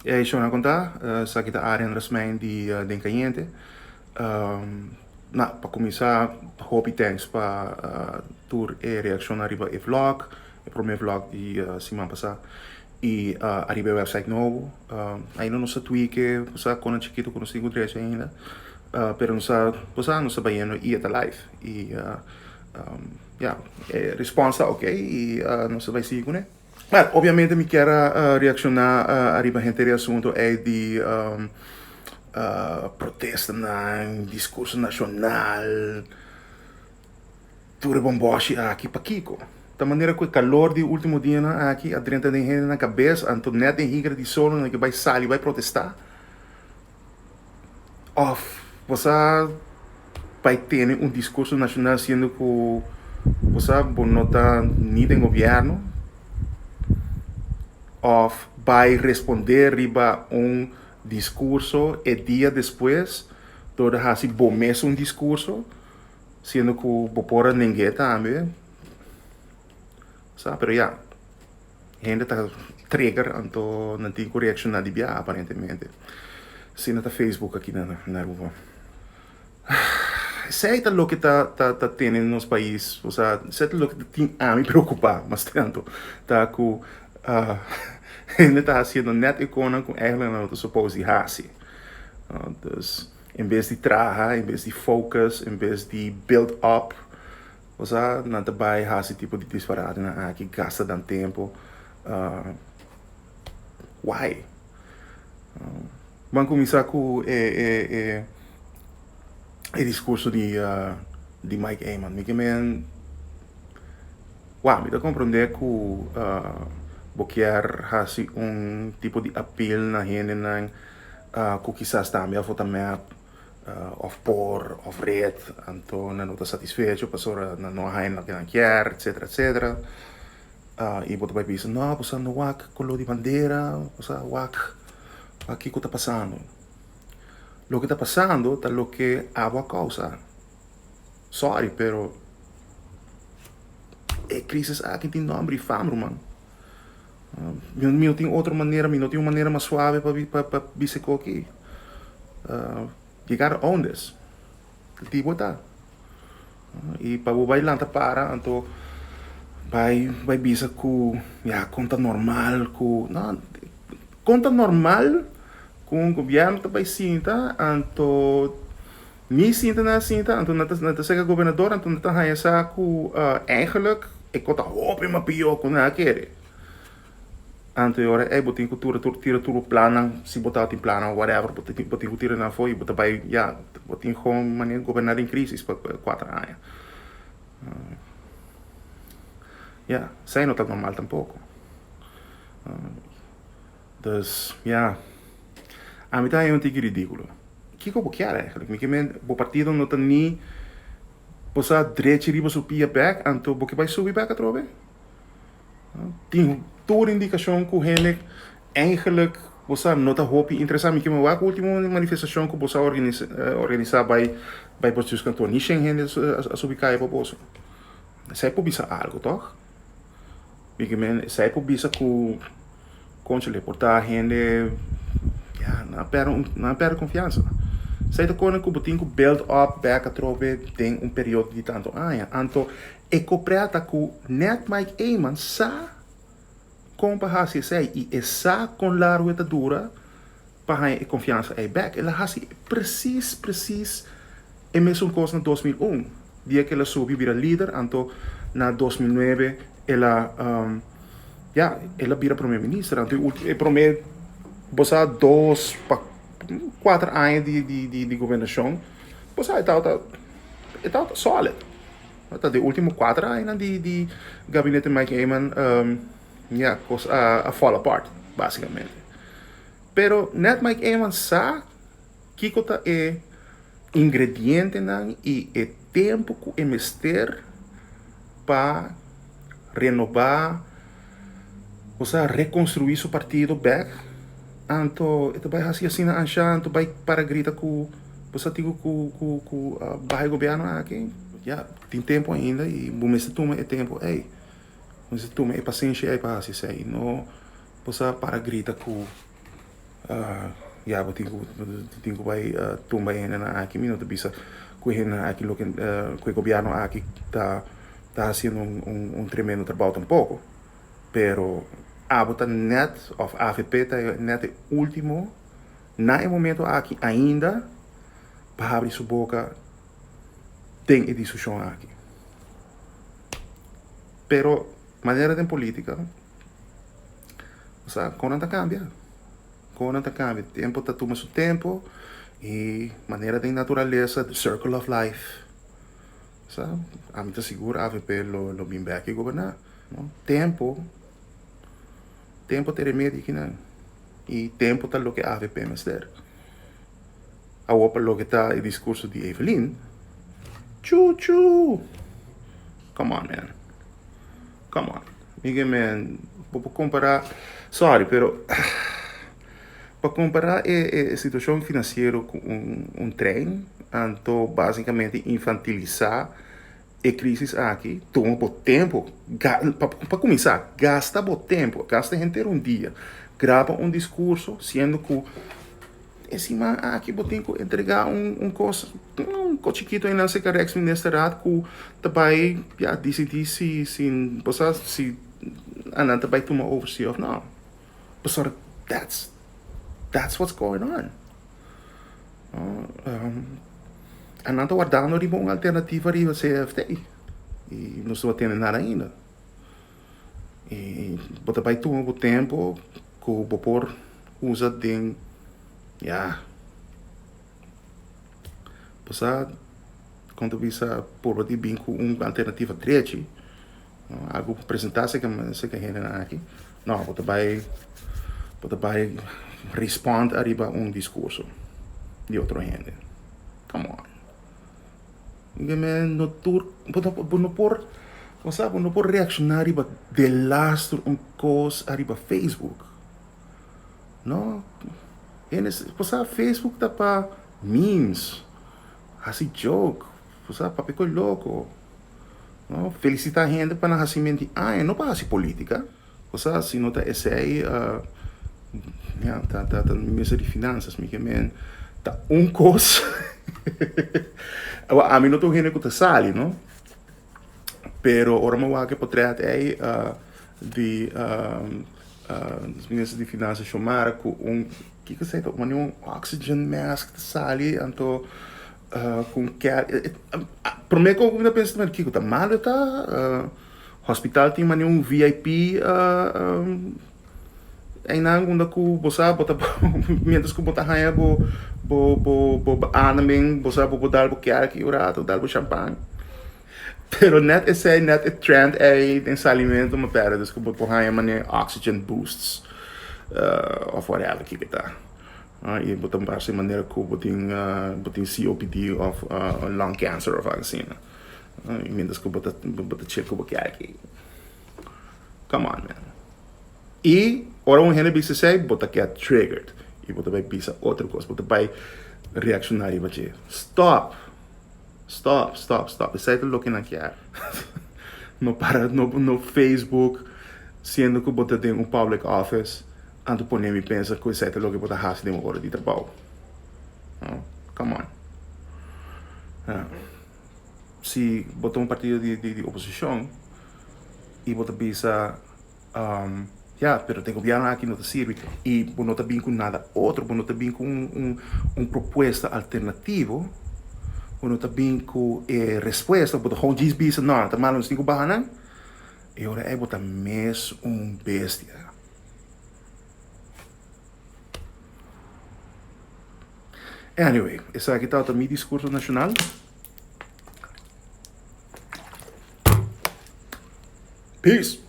E shownan kon ta, esaki ta Arjen Rasmijn di Den Cayente. Na, pa kuminsá hopi thanks pa tur e reakshonnan riba e vlog, e promé vlog di siman pasá i ariba e website nobo. Ainda nos ta tweak e, bo sa konan chikitu ku nos tin ku drecha ainda, pero nos ta, bo sa, nos ta bayendo i e ta live. I ya, e respons ta oke i nos ta bai sigui kuné. Well, obviamente mi kier a reacciona ariba henter e asunto ey di protestanan, discurso nacional, tur e bomboshi aki, pakico? Ta manera cu e calor di e ultimo dianan aki a drenta den hendenan cabes, anto net den higra di solo nan ke bay sali bay protesta? Of bo sa bai tene un discurso nacional siendo cu bo sa bo no ta ni den gobierno? Of bai responde riba un discurso e dia despues door di haci bo mes un discurso siendo cu bo por a neng'e tambe? Sa, pero ya. Hende ta trigger anto nan tin ku reakshoná di bia aparentemente. Asina ta Facebook aki na Aruba. Esei ta loke ta ta tene nos pais, osea esei ta loke ta tin ami preokupá mas tantu, ta ku hende ta hasiendo nèt e konan ku eigentlik nan no ta supos di hasi. Dus en bes di traha, en bes di focus, en bes di build up. Osea, nan ta bai hasi tipo di disparatenan aki, gasta nan tempo. Why? Ban kuminsá ku e e e e diskurso di di Mike Eman. Mi ke men, wou, mi ta komprondé ku bo kier hasi un tipo di apil na hendenan ku kisas tambe a vota mep. Of por of red anto nan no ta satisfecho pasobra nan no a haña loke nan kier etcetera etcetera y bo ta bai bisa no pasobra no wak color di bandera pasobra wak wak kiko ta pasando loke ta pasando ta loke abo a causa sorry pero e crisis aki tin nomber y fama ruman Mi no tin otro manera, mi no tin un manera mas suave pa pa pa bisa e kos aki. You gotta own this. Di bo ta. I pa bo bai lanta para anto bai bai bisa ku ya kon ta normal ku no kon ta normal ku un gobièrnu ta bai sinta anto ni sinta nan a sinta anto nan ta nan ta seka gobernador anto nan ta haña sa ku eigenlijk e kos ta hopi mas pió ku nan a kere. Anto e ora ei bo tin ku tura tur tira tur bo plannan si bo tabatin plannan o whatever bo tin bo tin ku tira nan afó i bo ta bai ya bo tin kon manera goberná den krisis pa kuater aña. Ya esei no ta normal tampoko. Dus ya ami ta haña un tiki ridíkulo. Kiko bo kier eigenlijk? Mi ke men bo partido no ta ni bo sa drechi riba su pia bek anto bo ke bai subi bek atrobe? Tin tur indikashon ku hende eigenlijk bo sa no ta hopi interesá. Mi ke men wak ultimo manifestashon ku bo sa organisá bai bai bestuurskantoor ni shen hende a subi kaya pa boso. Esei por bisa algo tòg? Mi ke men esei por bisa ku Conchole por ta hende ya nan a perde nan a perde confiansa. Esei ta kone ku bo tin ku build up bek atrobe den un periodo di tantu aña. Anto e koprea ta ku net Mike Eman sa kon pa hasi esei i e sa kon largu e ta dura pa haña e konfiansa ei bek. El a hasi presis presis e mesun kos na 2001, dia ku el a subi bira lider, anto na 2009 el a ya el a bira prome minister. Anto e prome bo sa dos pa kuater aña di di di gobernashon bo sa e tabata e tabata solid. Ta di ultimo kuater añanan di di gabinete Mike Eman ya kos a fall apart basikamente. Pero net Mike Eman sa kiko ta e ingredientenan i e tempu ku e mester pa renobá, osea rekonstruí su partido bèk, anto e ta bai hasi asina anshá, anto bai para grita ku bo sa tin ku ku ku baha e gobièrnu aki. Ya, tin tempu ainda i bo mester tuma e tempu ei, bo mester tuma e pasenshi ei pa hasi esei, no bo sa para grita ku. Ya bo tin ku tin ku bai tumba e hendenan aki. Mi no ta bisa ku e hendenan aki loke ku e gobièrnu aki ta ta hasiendo un un tremendo trabou tampoko. Pero abo ta nèt òf avp ta nèt e último na e momento aki ainda pa habri su boka den e diskushon aki. Pero manera den polítika. Osea, kon nan ta kambia? Kon nan ta kambia? Tempu ta tuma su tempu i manera den naturalesa, the circle of life. Osea, ami ta sigur avp lo lo bin bek i goberná, no? Tempu, tempu ta e remedio kinan i tempu ta loke avp mester. Awor pa loke ta e diskurso di Evelyn, chuchu! Come on man. Come on. Mi ke men, bo por kompará, sorry, pero pa kompará e e situashon finansiero ku un un trein, anto basikamente infantilisá e krisis aki, tuma bo tempu, pa pa kuminsá, gasta bo tempu, gasta henter un dia, graba un diskurso siendo ku E siman aki bo tin ku entregá un un kos, un kos chikitu einan serka Rijksministerraad ku ta bai ya disidí si si bo sa si nan ta bai tuma over si òf nò. Pasobra that's that's what's going on. Nan ta wardando riba un alternativa riba CFT i nos no a tende nada ainda. I bo ta bai tuma bo tempu ku bo por usa den ya bo sa kon ta bisa purba di bin ku un alternativa drechi algu pa presenta seka seka hendenan aki no bo ta bai bo ta bai respond ariba un diskurso di otro hende come on. No tur bo no por bo sa bo no por reakshoná riba delaster un kos ariba Facebook no hende bo sa Facebook ta pa memes hasi joke bo sa papia ku e loko no felisitá hende pa nan hasimentu di aña no pa hasi politika bo sa si no ta esei ya ta ta ta minister di finansas mi ke men ta un kos awor ami no ta un hende ku ta sali no pero ora mi wak e potret ei di minister di finansas Xiomara ku un kiko esei ta manera un oxygen mask ta sali anto ku un prome ku mi ta pensa kiko ta malo ta. Hospital tin manera un VIP einan unda ku bo sa bo ta mientras ku bo ta haña bo bo bo bo ademing bo sa bo por dal bo kerki un rato dal bo champan pero net esei net e trend ei den salimentu mi perde dus ku bo por haña manera oxygen boosts of whatever kiko ta i bo ta parse manera ku bo tin bo tin COPD of lung cancer of algo asina. I mientras ku bo ta bo ta check ku bo ke aki. Come on man. I ora un hende bisa esei bo ta get triggered i bo ta bai bisa otro kos, bo ta bai reakshoná riba dje. Stop! Stop, stop, stop. Esei ta loke nan kier. No para no no Facebook siendo ku bo ta den un public office anto pone mi pensa ku esei ta loke bo ta hasi den un ora di trabou. Come on. Si bo ta un partido di di oposishon i bo ta bisa ya pero den gobièrnu aki no ta sirbi i bo no ta bin ku nada otro bo no ta bin ku un un propuesta alternativo bo no ta bin ku e respuesta bo ta gewoon djis bisa no ta malo nos tin ku baha nan e ora ei bo ta mes un bestia. Anyway, esaki tabata mi discurso nacional. Peace!